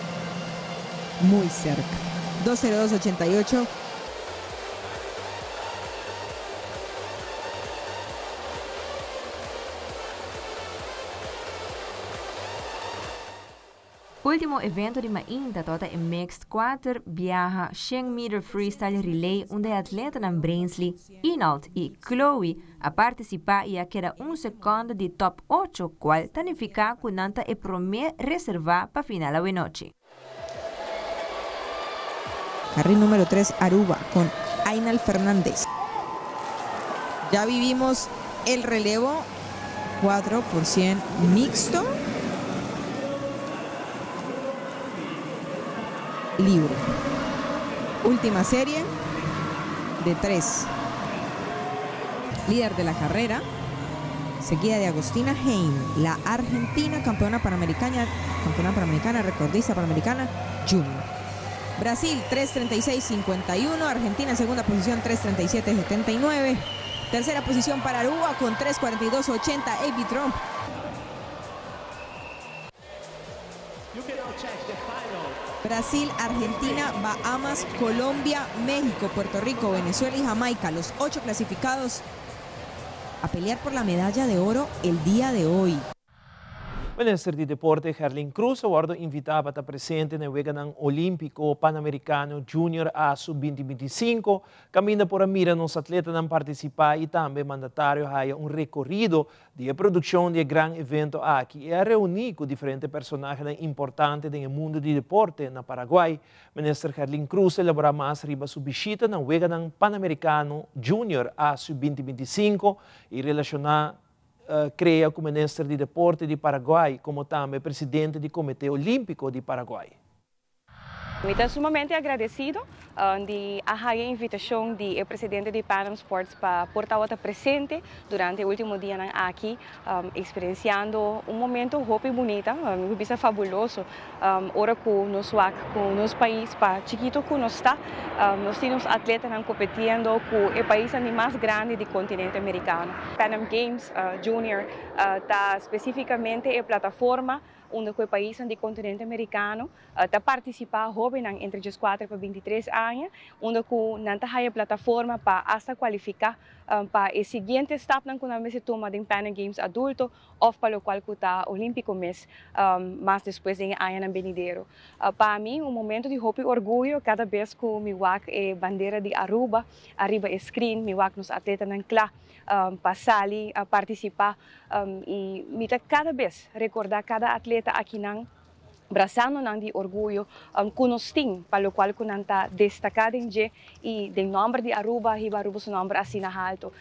Muy cerca. 2:02.88. Ultimo evento di mainta tabata e Mixed 4 biaha 100 meter freestyle relay unda e atletanan Brainsley, Inald y Chloe a participa y a keda un secondo di top 8, cual ta nifica cu nan ta e prome reserva pa final awenochi. Carril número 3, Aruba, con Ainal Fernández. Ya vivimos el relevo 4 por 100 mixto. Libre. Última serie de 3. Líder de la carrera, seguida de Agostina Hein, la argentina campeona panamericana, campeona panamericana, recordista panamericana, junior. Brasil 3:36.51, Argentina en segunda posición 3:37.79, tercera posición para Aruba con 3:42.80, A.B. Trump. Brasil, Argentina, Bahamas, Colombia, México, Puerto Rico, Venezuela y Jamaica, los 8 clasificados a pelear por la medalla de oro el día de hoy. Minister di Deporte Gerlin Croes a wordo invita pa ta presente na Weganan Olimpico Panamericano Junior A Sub 2025, caminda por a mira nos atletanan participa y tambe mandatario haya un recorrido di e produccion di e gran evento aki y a reuni cu diferente personahenan importante den e mundo di deporte na Paraguay. Minister Gerlin Croes elabora mas riba su bishita na Weganan Panamericano Junior A Sub 2025 y relaciona crea cu Minister di Deporte di Paraguay como tambe Presidente di Comité Olímpico di Paraguay. Mi ta sumamente agradecido di a haya invitacion di e presidente di Pan Am Sports pa por ta presente durante e ultimo dianan aki, experienciando un momento hopi bunita, mi bisa fabuloso, ora cu nos wak cu nos pais pa chikito cu nos ta, nos tin nos atletanan competiendo cu e pais ani mas grande di continente americano. Pan Am Games Junior ta specificamente e plataforma unda cu e paisnan di continente Americano ta participa hobennan entre 14 pa 23 aña, unda cu nan ta haya plataforma pa hasta cualifica pa e siguiente stapnan cu nan mester tuma den Pan Am Games adulto of pa locual cu ta Olimpico mes mas despues den e añanan benidero. Pa mi un momento di hopi orguyo cada bes cu mi wak e bandera di Aruba ariba e screen, mi wak nos atletanan cla pa sali participa y mi ta cada bes recorda cada atleta akinan brasando nan di orguyo cu nos tin pa locual cu nan ta destaca den dje y den nomber di Aruba hiba Aruba su nomber asina halto.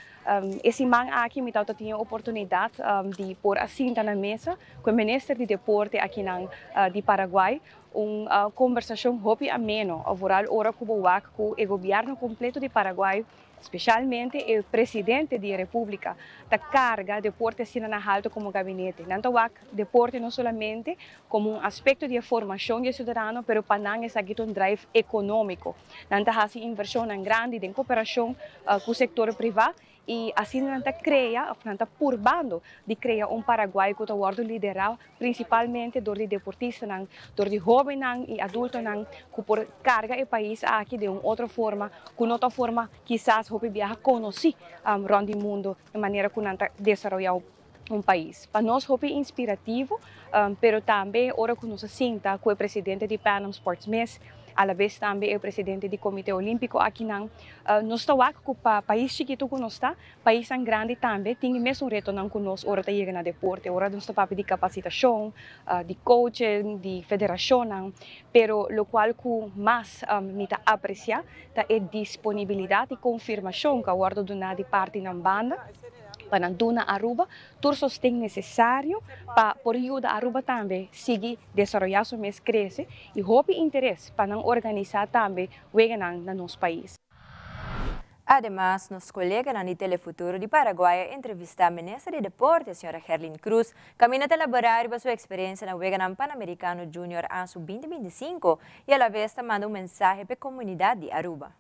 E siman aki mi tawata tin e oportunidad di por a sinta na mesa cu e minister di deporte akinan di Paraguay, un conversacion hopi ameno, vooral ora cu bo wak cu e gobierno completo di Paraguay, Specialmente e presidente di e Republica ta carga deporte asina na halto como gabinete. Nan ta wak deporte no solamente como un aspecto di e formacion di e ciudadano, pero pa nan esaki ta un drive economico. Nan ta haci inversionnan grandi den cooperacion cu sector priva y asina nan ta crea of nan ta purbando di crea un Paraguay cu ta wordo lidera principalmente dor di deportistanan, dor di hobennan y adultonan cu por carga e pais aki den un otro forma cu no ta forma kisas hopi biaha conoci rond di mundo e manera cu nan ta desaroya un pais. Pa nos hopi inspirativo, pero tambe ora cu nos a sinta cu e presidente di Pan Am Sports mes, alabes tambe e presidente di Comite Olimpico akinan, nos ta wak cu pa pais chikito cu nos ta, Paisnan grandi tambe tin e mesun retonan ku nos ora ta yega na deporte, ora nos ta papia di kapasitashon, di coaching, di federashonnan, pero lokual ku mas mi ta apresiá ta e disponibilidat i konfirmashon ku a wòrdu duná di parti nan banda pa nan duna Aruba tur sosten nesesario pa por yuda Aruba tambe sigui desaroyá su mes, krese i hopi interes pa nan organisá tambe weganan na nos pais. Ademas, nos coleganan di Telefuturo di Paraguay a entrevista Minister di Deporte, Sra. Gerlin Cruz, caminda ta elabora riba su experiencia na Weganan Panamericano Junior ASU 2025 y alavez ta manda un mensahe p'e comunidad di Aruba.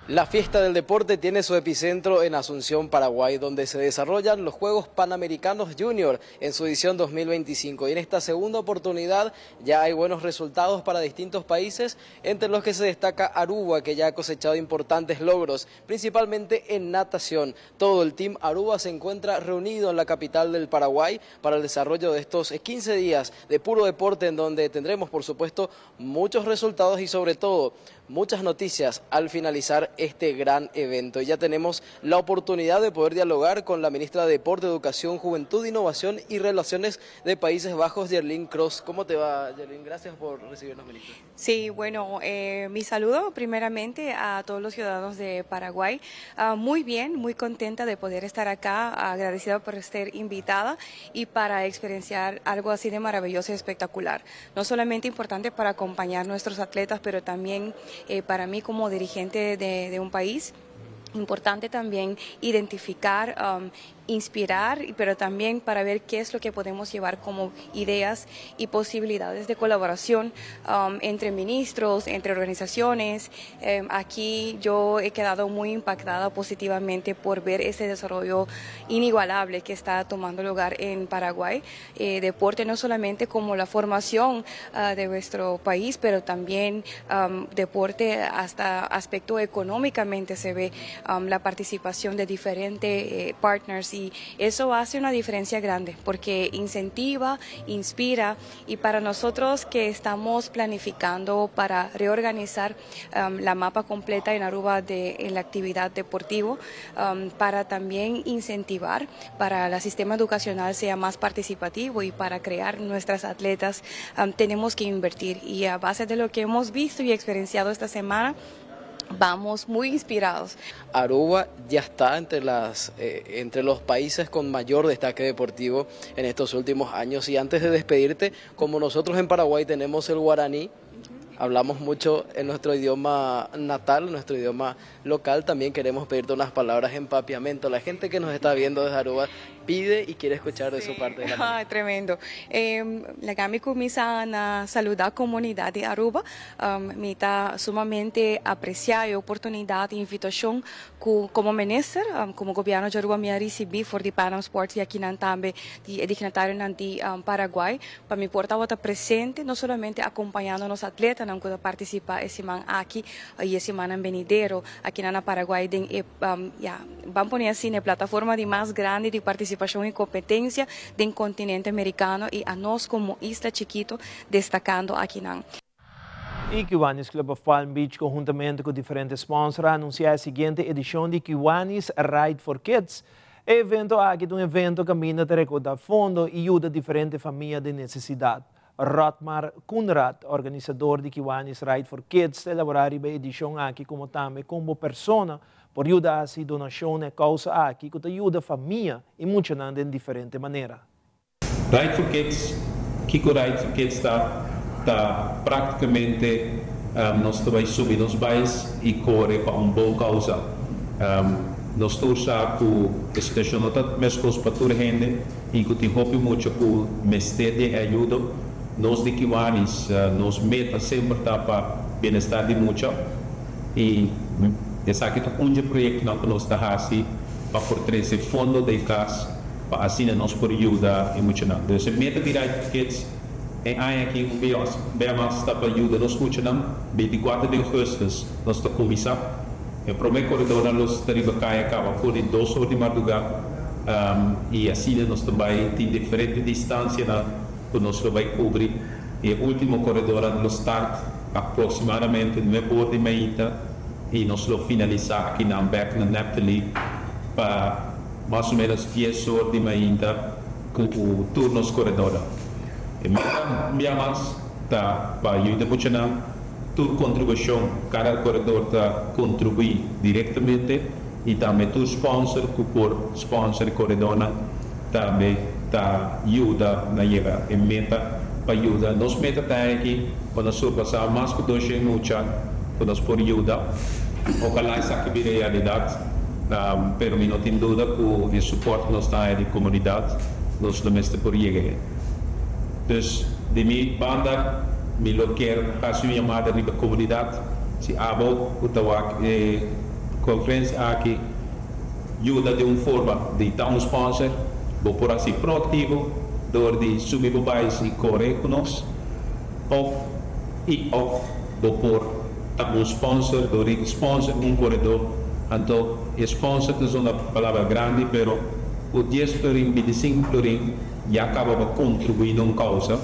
La fiesta del deporte tiene su epicentro en Asunción, Paraguay, donde se desarrollan los Juegos Panamericanos Junior en su edición 2025. Y en esta segunda oportunidad ya hay buenos resultados para distintos países, entre los que se destaca Aruba, que ya ha cosechado importantes logros, principalmente en natación. Todo el Team Aruba se encuentra reunido en la capital del Paraguay para el desarrollo de estos 15 días de puro deporte, en donde tendremos, por supuesto, muchos resultados y sobre todo muchas noticias al finalizar este gran evento. Y ya tenemos la oportunidad de poder dialogar con la ministra de Deporte, Educación, Juventud, Innovación y Relaciones de Países Bajos, Gerlin Cross. ¿Cómo te va, Gerlin? Gracias por recibirnos, ministra. Sí, bueno, eh, mi saludo primeramente a todos los ciudadanos de Paraguay. Ah, muy bien, muy contenta de poder estar acá, agradecida por ser invitada y para experienciar algo así de maravilloso y espectacular. No solamente importante para acompañar a nuestros atletas, pero también eh, para mí como dirigente de, un país importante también identificar um, inspirar, pero también para ver qué es lo que podemos llevar como ideas y posibilidades de colaboración um, entre ministros, entre organizaciones. Em, aquí yo he quedado muy impactada positivamente por ver ese desarrollo inigualable que está tomando lugar en Paraguay. Eh, deporte no solamente como la formación ah, de nuestro país, pero también um, deporte hasta aspecto económicamente se ve um, la participación de diferentes eh, partners y eso hace una diferencia grande porque incentiva, inspira y para nosotros que estamos planificando para reorganizar um, la mapa completa en Aruba de en la actividad deportiva um, para también incentivar para el sistema educacional sea más participativo y para crear nuestras atletas um, tenemos que invertir y a base de lo que hemos visto y experienciado esta semana vamos muy inspirados. Aruba ya está entre, las, eh, entre los países con mayor destaque deportivo en estos últimos años. Y antes de despedirte, como nosotros en Paraguay tenemos el guaraní, hablamos mucho en nuestro idioma natal, nuestro idioma local, también queremos pedirte unas palabras en papiamento. La gente que nos está viendo desde Aruba, pide y quiere escuchar de su parte de la Ah, tremendo. Laga mi cuminsa na saluda comunidad di Aruba. Mi ta sumamente aprecia e oportunidad y invitacion cu como minister, como gobierno di Aruba mi a ricibi for di Panam Sports y akinan tambe di e dignatarionan di Paraguay pa mi por tabata presente, no solamente acompañando nos atletanan cu ta participa e siman aki y e simannan benidero akinan na Paraguay den e, ya, ban pone asina, e plataforma di mas grandi di participacion y competencia den continente Americano y anos como isla chikito destacando akinan. E Kiwanis Club of Palm Beach conhuntamente cu diferente sponsor a anuncia e siguiente edicion di Kiwanis Ride for Kids. E evento aki ta un evento caminda ta recauda fondo y yuda diferente famia den necesidad. Rotmar Coenraad, organisador di Kiwanis Ride for Kids, ta elabora riba e edicion aki como tambe con bo persona por yuda haci donacion na e causa aki cu ta yuda famia y muchanan den diferente manera. Ride for Kids, Kiko Ride for Kids ta? Ta praktikamente nos ta bai subi nos bais i kore pa un bon kousa. Nos tur sa ku e situashon no ta meskos pa tur hende i ku tin hopi mucha ku mester di e ayudo. Nos di Kiwanis nos meta semper ta pa bienestar di mucha i esaki ta un dje proyektonan ku nos ta hasi pa por trese fondo den kas. pa asina nos por yuda e muchanan. Dus e meta di Ride for Kids e aña aki un bia mas ta pa yuda nos muchanan. Binticuater di augustus nos ta cuminsa. E prome coredornan lo sta riba caya caba for di dos or di marduga y asina nos ta bay tin diferente distancianan cu nos lo bay cubri. E ultimo coredornan lo start aproximadamente nuebe or di mainta y nos lo finalisa akinan bek na Neptali pa Mas o menos dies or di mainta ku tur nos koredornan. E meta un bia mas ta pa yuda muchanan. Tur kontribushon kada koredor ta kontribuí direktamente i tambe tur sponsor ku por sponsor e koredornan tambe ta yuda na yega e meta pa yuda. Nos meta ta aki pa nos surpasá mas ku doshen mucha ku nos por yuda. Ojalá esaki bira realidat. Pero mi no tin duda ku e support ku nos ta haña di komunidat nos lo mester por yega e. Dus di mi banda mi lo kier hasi un yamada riba komunidat, si abo ku ta wak e konferensia aki yuda den un forma di ta un sponsor, bo por hasi proaktivo dor di subi bo bais i kore ku nos òf i òf bo por Ta un sponsor dor di sponsor un koredó, anto e sponsor ta zona palabra grandi pero ku dies florin, bintisinku florin ya kaba pa kontribuí na un kousa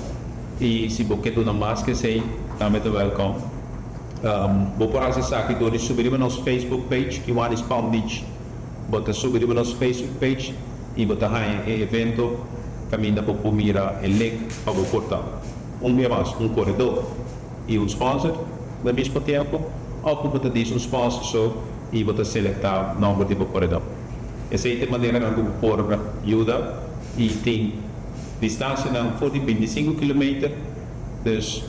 i si bo ke duna mas ke esei tambe ta wèlkòm. Bo por hasi esaki dor di subi riba nos Facebook page Kiwanis Palm Beach. Bo ta subi riba nos Facebook page i bo ta haña e evento kaminda bo por mira e link pa bo por ta un bia mas un koredó. i un sponsor na mismo tempu òf ku bo ta disa un sponsor so i bo ta selektá nòmber di bo koredó. Esei ta e maneranan ku bo por yuda i tin distansianan for di bintisinku kilometer, dus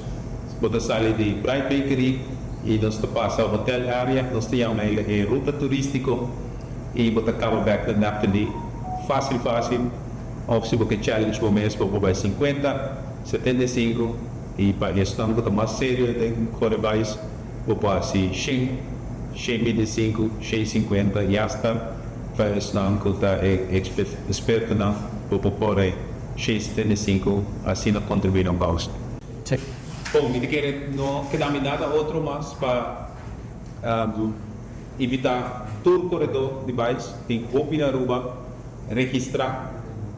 bo ta sali di Bright Bakery i nos ta pasa hotel area, nos ta yama el e ruta turístiko i bo ta kaba bèk na Naptali fásil fásil òf si bo ke challenge bo mes bo por bai sinkuenta, 75. I pa esnan ku ta mas serio den kore bais, bo por hasi shen, 125, 150 i asta pa esnan ku ta e ekspertonan, bo por kore 175, asina kontribuí na kousa. Bon, mi ta kere no keda mi nada otro mas pa invitá tur koredó di bais, tin hopi na Aruba, Registrá,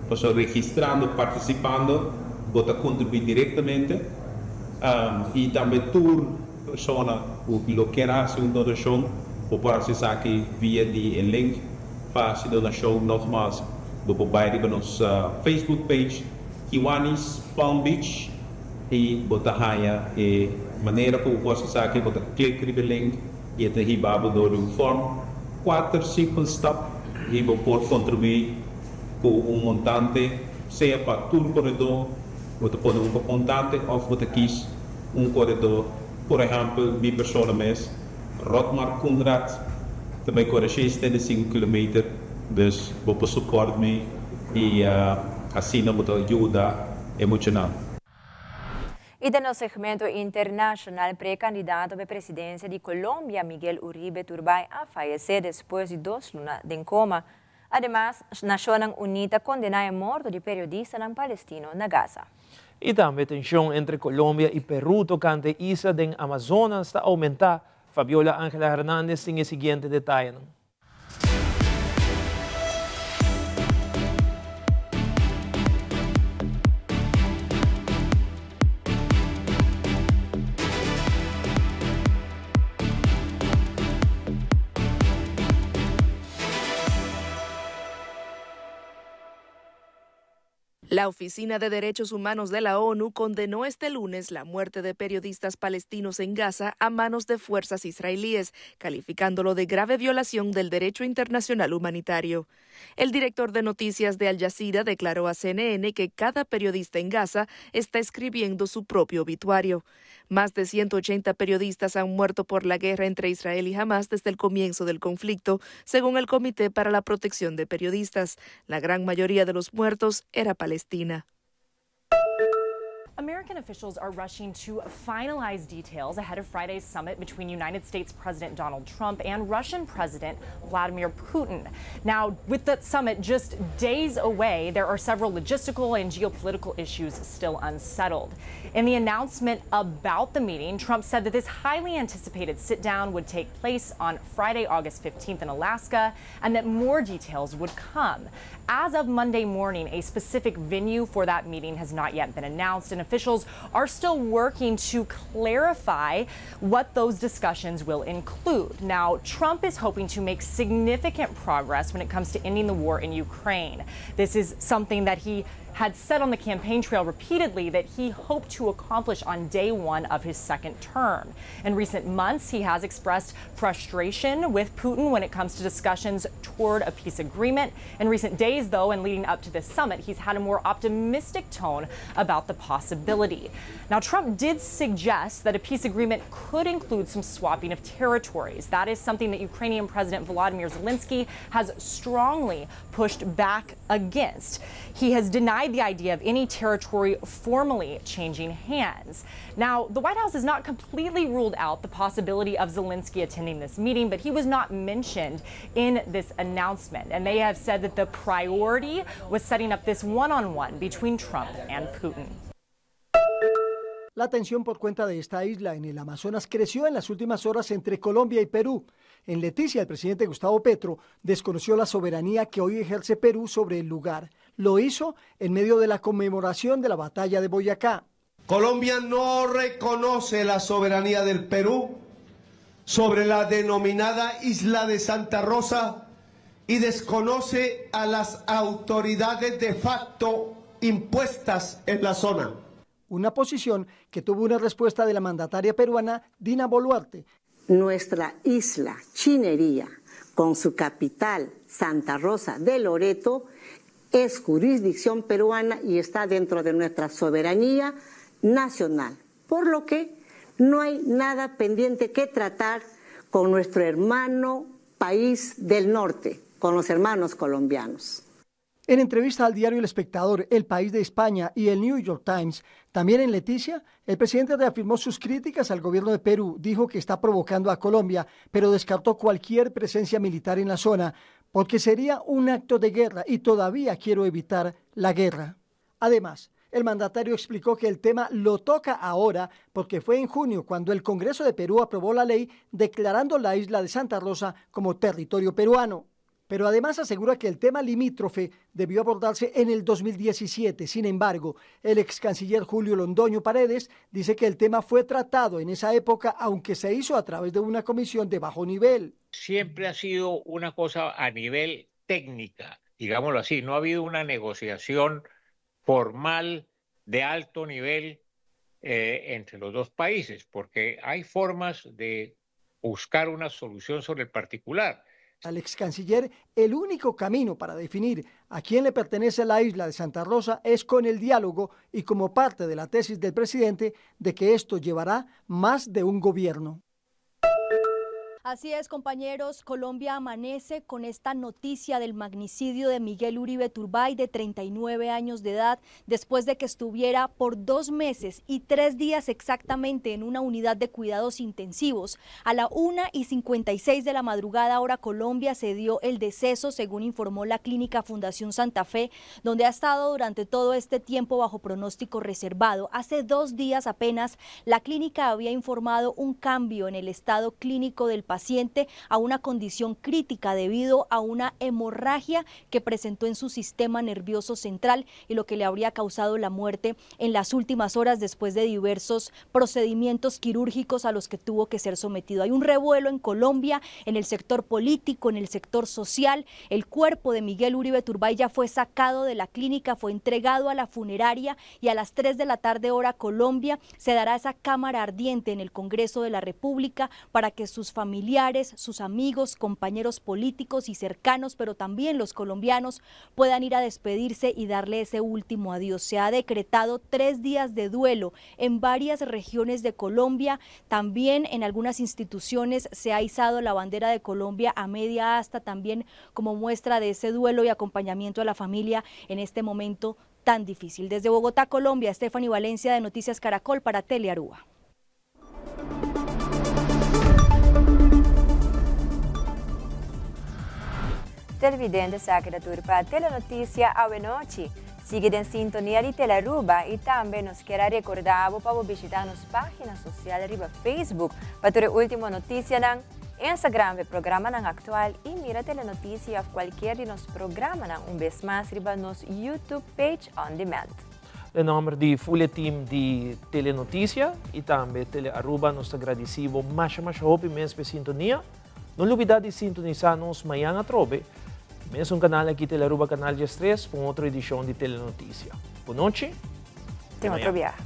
pasobra registrando, partisipando, bo ta kontribuí direktamente i tambe tur persona ku lo kier hasi un donashon bo por hasi esaki via di e link pa hasi donashon. Nogmaals, bo por bai riba nos Facebook page Kiwanis Palm Beach i bo ta haña e manera ku bo por hasi esaki, bo ta klik riba e link i e ta hiba bo dor di un form. Kuater simpel stap i bo por kontribuí ku un montante, sea pa tur koredó bo ta pone un montante òf bo ta kis un koredó. Por ehèmpel, mi persona mes, Rotmar Coenraad, ta bai kore 6,5 kilometer, dus bo por support mi. I asina bo ta yuda e muchanan. I den nos segmento internashonal prekandidato p'e presidensia di Colombia Miguel Uribe Turbay a fayesé despues di dos luna den koma. Ademas, Nashonnan Uní ta kondená e morto di periodistanan palestino na Gaza. I tambe tenshon entre Colombia i Peru tokante e isla den Amazonas ta oumentá. Fabiola Angela Hernandez tin e siguiente detayenan. La Oficina de Derechos Humanos de la ONU condenó este lunes la muerte de periodistas palestinos en Gaza a manos de fuerzas israelíes, calificándolo de grave violación del derecho internacional humanitario. El director de noticias de Al Jazeera declaró a CNN que cada periodista en Gaza está escribiendo su propio obituario. Más de 180 periodistas han muerto por la guerra entre Israel y Hamas desde el comienzo del conflicto, según el Comité para la Protección de Periodistas. La gran mayoría de los muertos era palestina. American officials are rushing to finalize details ahead of Friday's summit between United States President Donald Trump and Russian President Vladimir Putin. Now, with that summit just days away, there are several logistical and geopolitical issues still unsettled. In the announcement about the meeting, Trump said that this highly anticipated sit down would take place on Friday, August 15th in Alaska, and that more details would come. As of Monday morning, a specific venue for that meeting has not yet been announced, and officials are still working to clarify what those discussions will include. Now, Trump is hoping to make significant progress when it comes to ending the war in Ukraine. This is something that he had said on the campaign trail repeatedly that he hoped to accomplish on day one of his second term. In recent months, he has expressed frustration with Putin when it comes to discussions toward a peace agreement. In recent days, though, and leading up to this summit, he's had a more optimistic tone about the possibility. Now, Trump did suggest that a peace agreement could include some swapping of territories. That is something that Ukrainian President Volodymyr Zelensky has strongly pushed back against. He has denied the idea of any territory formally changing hands. Now, the White House has not completely ruled out the possibility of Zelensky attending this meeting, but he was not mentioned in this announcement. And they have said that the priority was setting up this one on one between Trump and Putin. La tensión por cuenta de esta isla en el Amazonas creció en las últimas horas entre Colombia y Perú. En Leticia, el presidente Gustavo Petro desconoció la soberanía que hoy ejerce Perú sobre el lugar. Lo hizo en medio de la conmemoración de la batalla de Boyacá. Colombia no reconoce la soberanía del Perú sobre la denominada isla de Santa Rosa y desconoce a las autoridades de facto impuestas en la zona. Una posición que tuvo una respuesta de la mandataria peruana Dina Boluarte. Nuestra isla Chinería, con su capital Santa Rosa de Loreto, es jurisdicción peruana y está dentro de nuestra soberanía nacional, por lo que no hay nada pendiente que tratar con nuestro hermano país del norte, con los hermanos colombianos. En entrevista al diario El Espectador, El País de España y el New York Times, también en Leticia, el presidente reafirmó sus críticas al gobierno de Perú, dijo que está provocando a Colombia, pero descartó cualquier presencia militar en la zona, porque sería un acto de guerra y todavía quiero evitar la guerra. Además, el mandatario explicó que el tema lo toca ahora porque fue en junio cuando el Congreso de Perú aprobó la ley declarando la isla de Santa Rosa como territorio peruano. Pero además asegura que el tema limítrofe debió abordarse en el 2017. Sin embargo, el ex canciller Julio Londoño Paredes dice que el tema fue tratado en esa época, aunque se hizo a través de una comisión de bajo nivel. Siempre ha sido una cosa a nivel técnica, digámoslo así. No ha habido una negociación formal de alto nivel eh, entre los dos países, porque hay formas de buscar una solución sobre el particular. Al ex canciller, el único camino para definir a quién le pertenece la isla de Santa Rosa es con el diálogo y como parte de la tesis del presidente de que esto llevará más de un gobierno. Así es, compañeros, Colombia amanece con esta noticia del magnicidio de Miguel Uribe Turbay, de 39 años de edad, después de que estuviera por 2 meses y 3 días exactamente en una unidad de cuidados intensivos. A la 1:56 de la madrugada, hora Colombia, se dio el deceso, según informó la clínica Fundación Santa Fe, donde ha estado durante todo este tiempo bajo pronóstico reservado. Hace 2 días apenas, la clínica había informado un cambio en el estado clínico del paciente a una condición crítica debido a una hemorragia que presentó en su sistema nervioso central y lo que le habría causado la muerte en las últimas horas después de diversos procedimientos quirúrgicos a los que tuvo que ser sometido. Hay un revuelo en Colombia, en el sector político, en el sector social. El cuerpo de Miguel Uribe Turbay ya fue sacado de la clínica, fue entregado a la funeraria y a las 3 de la tarde hora Colombia se dará esa cámara ardiente en el Congreso de la República para que sus familiares, sus amigos, compañeros políticos y cercanos, pero también los colombianos puedan ir a despedirse y darle ese último adiós. Se ha decretado 3 días de duelo en varias regiones de Colombia. También en algunas instituciones se ha izado la bandera de Colombia a media asta, también como muestra de ese duelo y acompañamiento a la familia en este momento tan difícil. Desde Bogotá, Colombia, Stephanie Valencia de Noticias Caracol para Telearuba. Televidente saca turpa Telenoticia Avenochi. Sigue en sintonía de Telearuba y también nos quiere recordar para visitar nuestra página social arriba Facebook para tu última noticia en Instagram el programa nan actual y mira Telenoticia o cualquier de nos programa nan un vez más arriba nos YouTube page on demand. En nombre de full team de Telenoticia y también Telearuba nos agradecemos más más hopi mes por sintonía. No olvidar de sintonizarnos mañana a trobe. Es un canal aquí, Telearuba, Canal 3, con otra edición de Telenoticia. Buenas noches. Tengo otro viaje.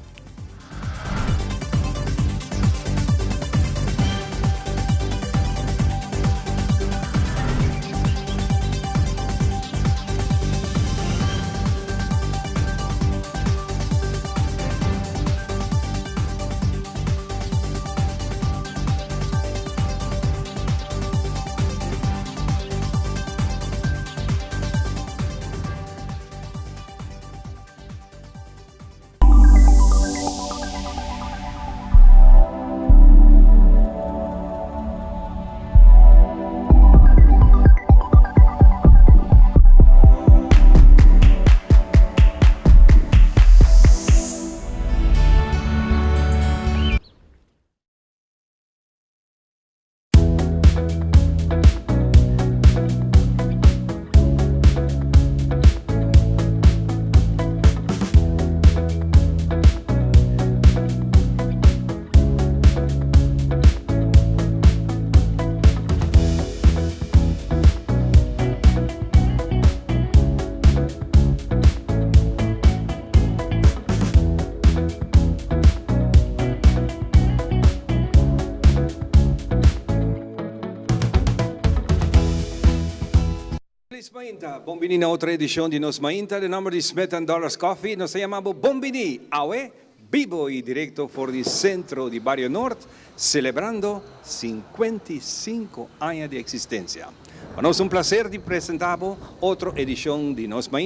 Bombini na outra edição de Nos Mainta, de nome de Smith Dollars Coffee, nos chamamos Bombini, aue, vivo e direto for di centro di Barrio Norte, celebrando 55 anos de existência. Para nós é um prazer de apresentar outra edição de Nos Mainta.